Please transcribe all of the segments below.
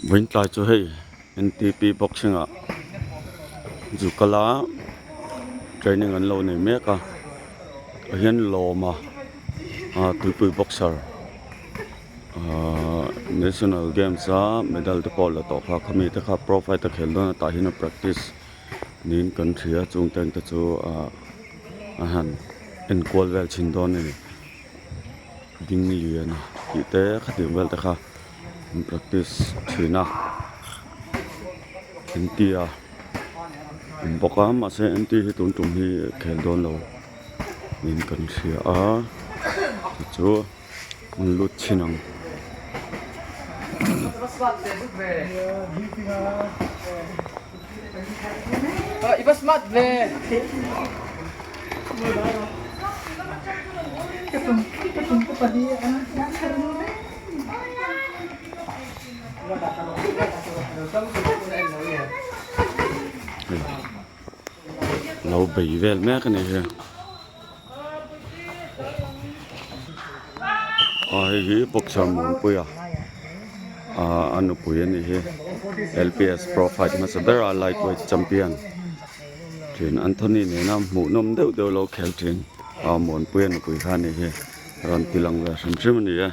Vawiintlai chu hei N T P boxing ah zu kal a training an lo nei mek a tah hian lawm a ah tuipui boxer ahh national games a medal te pawh la tawh kha khami te kha pro fight a khel dawn a tah hian a practice niin kan hria chung te te chu ah a han enkual vel chhin dawn a ni ding lian tih te khatiang vel te kha. An practice thin a N T a awm bawk a mahse N T hi tun tum hi khel dawn lo niin kan hria a chu chu an lut chhin ang. Lo bei vel mek a ni hi a hei hi boxer Muanpuia ah a nupui a nih hi L P S pro fight hmasa ber a light weight champion thin Anthony nena hmuhnawm deuh deuh lo khel thin a Muanpuia nupui kha a nih hi. Rawn ti lang ve hrim hrim a ni e.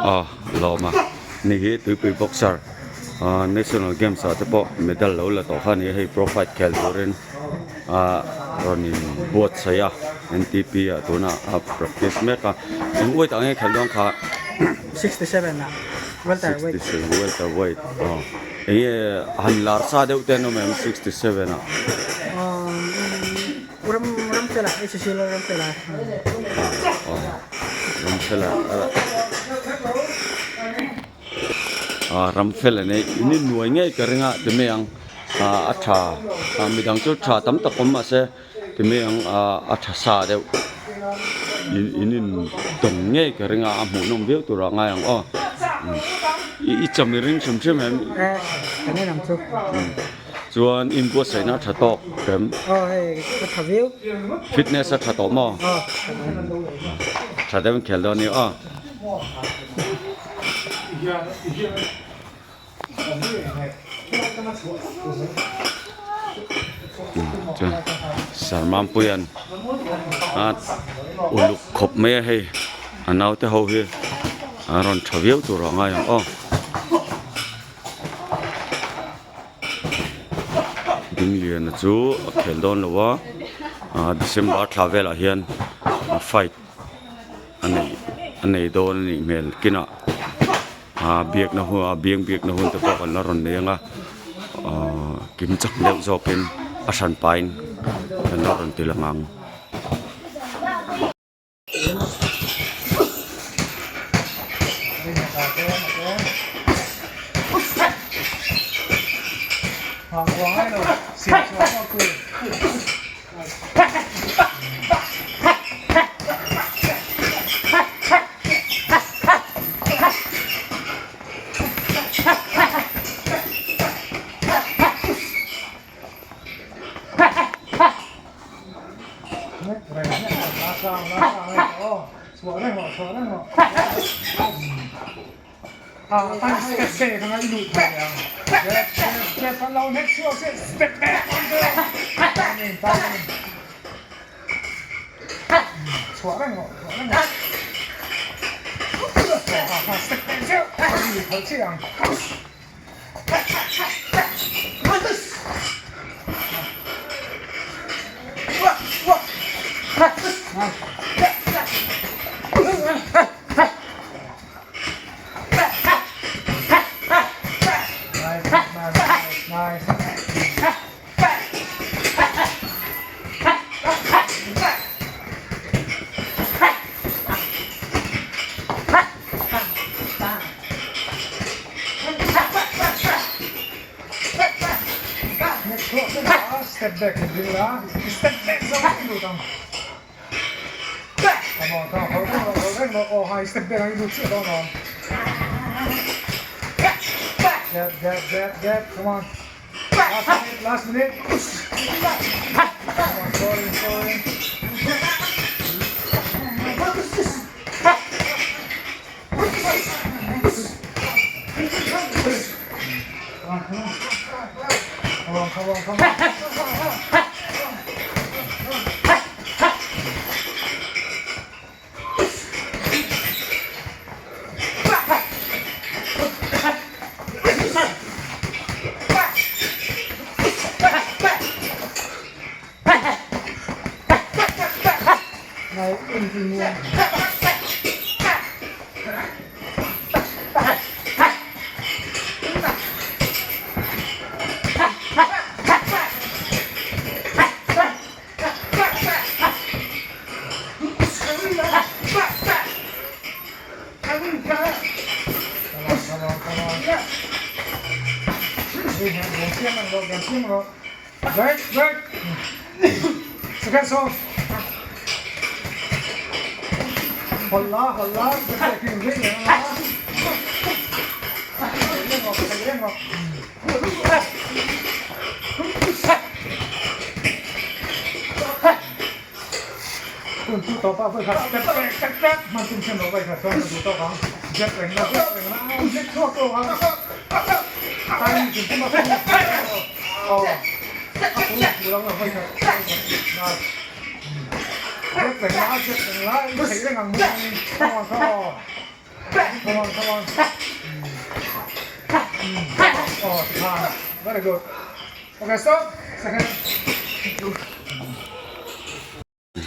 Aw lawm a ni hi tuipui boxer ah national games ah te pawh medal lo la tawh kha a ni a hei pro fight khel turin ah rawn in buatsaih a N T P ah tunah a practice mek a eng weight ah nge khelh dawn kha. 67 ah welter weight. 67 welter weight aw eng nge han lar sa deuh te an awm em 67 ah. Ram Ramfela HCC Ramfela. Aw Ramfela ah Ramfela nei in in nuai ngei ka ring a ti mai ang ah a tha ah midang chu tha tam tak awm mahse ti mai ang ah a tha sa deuh in in in dawng ngei ka ring a a hmuhnawm viau tur ah ngai ang aw i cham i ring hrim hrim em. Eh ka nei ang chu. Chuan inbuatsaihna a tha tawk em? Aw hei ka tha viau. Fitness a tha tawh maw? Aw tha tawh. Tha deuh in khel dawn nia aw. Chuan Sarmampuia'n a uluk khawp mai a hei a naute ho hi a rawn tha viau tur ah ngai ang aw. Dingliana chu a khel dawn lo a ah December thla velah hian a fight a nei a nei dawn a nih hmel kinah ah biakna hun a biang biakna hun te pawh kan la rawn nei ang a ah kim chak deuh zawkin a hran pahin kan la rawn ti lang ang.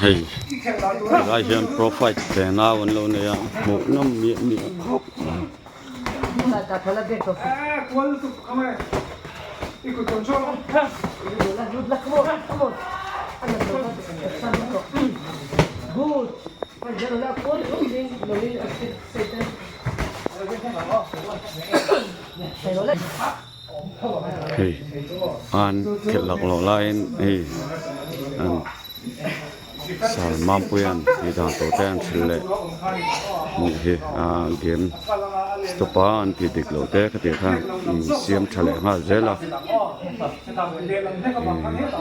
Hei helai hian profile te nau an lo nei a hmuh nawm miah miah khawp mai. Hei an khelh laklawh laiin hei an Salmampuia'n tih dan tawh te an hrilh leh nih hi a game stop a an tih dik loh te khatiang khan insiam tha leh nghal zel a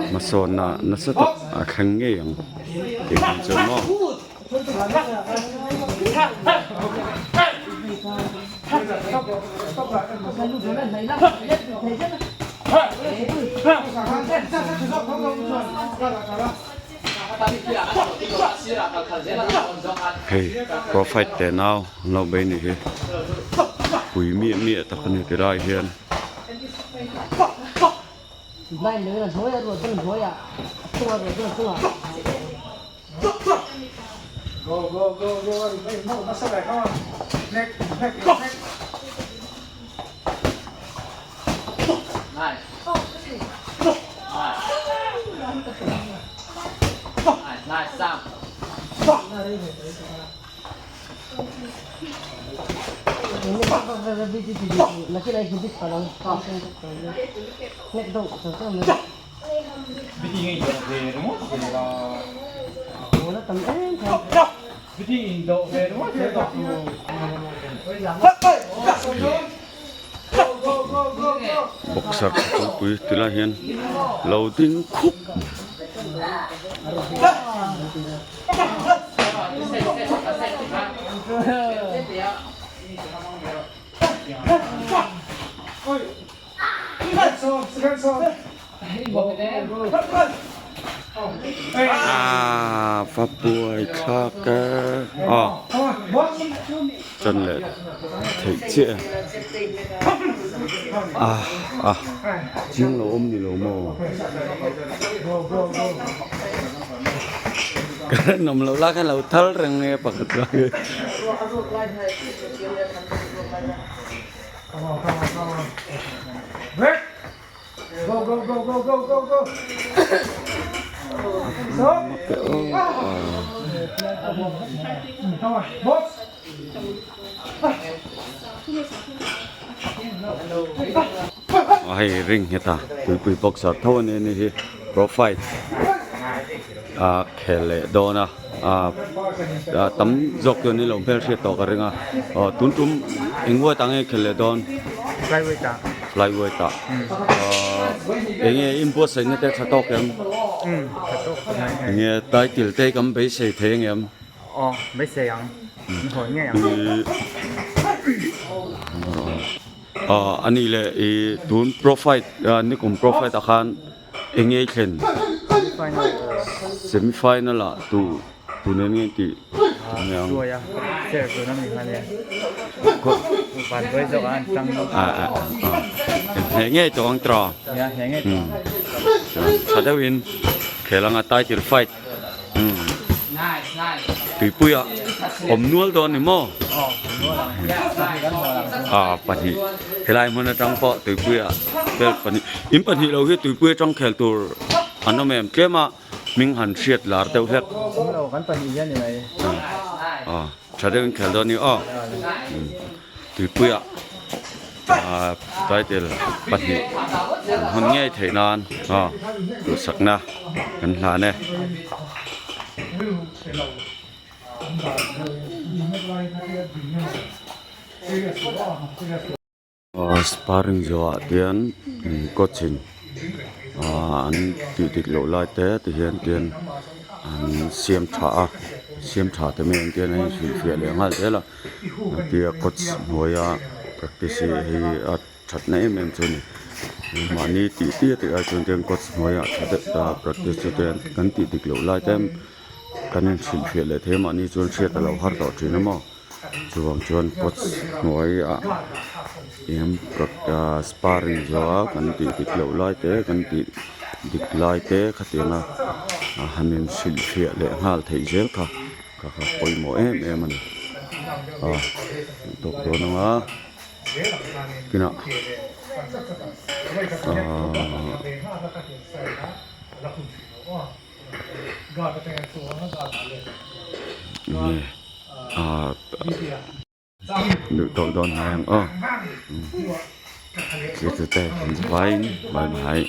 hmasawnna nasa tak a thleng ngei ang tih ang chu maw. Hei profile te nau an lo bei ni hi pui miah miah tak a ni ti lai hian. Boxer pui ti lai hian lo ding khup mai. Ah va buai thlak e aw chan leh theih chiah e ah ah chiang lo awm ni lo maw ka rinawm loh lai khan lo thal reng nge pakhat lai Come on, come on, come on. Break! Go, go, go, go, go, go, go. Stop. Come on, box. A hei ring heta tuipui boxer tho a ni a ni hi pro fight a khel leh dawn a ah tam zawk chu an ni lo hmel hriat tawh ka ring a aw tun tum eng weight ah nge khel leh dawn flyweight ah flyweight ah ahh eng nge inbuatsaih na te tha tawk em tha tawk khawp mai eng nge title te kan beisei thei ang em aw beisei ang an hawn ngei ang Aw a nih leh i tun pro fight nikum pro fight ah khan eng nge i thlen semi final ah tu tu nen nge tih aniang hneh ngei tawh ang tawh tha deuhin khel anga title fight Tuipuia awm nual dawn ni maw? Ah pahnih helai hmun atang pawh tuipuia vel pahnih in pahnih lo hi tuipui atang khel tur an awm em tlem a hming han hriat lar deuh hlek ah tha deuhin khel dawn ni aw tuipuia ah title pahnih an hawn ngei theih nan aw duhsakna kan hlan e. Aw sparring zawhah hian coach in ah an tih dik loh lai te ti hian tian an siam tha a siam tha te mai ang tian a inhrilhfiah leh nghal zel a tia coach hnuaia practice hi hei a thatna em em chu a ni mahni tih tih a tih ai chuan tian coach hnuaiah tha deuh ta practice chu te kan tih dik loh lai te kan inhrilhfiah leh thei a mahni chuan hriat a lo har tawh thin a maw. Chuvang chuan coach hnuaiah eng sparring zawha kan tih dik loh lai te kan tih dik lai te khatianga han inhrilhfiah leh nghal theih zel kha kha kha pawimawh em em a ni a tawk dawn ang a kinah ahh. Duh tawk dawn hnai ang aw thlir tu te kan vaiin bye bye.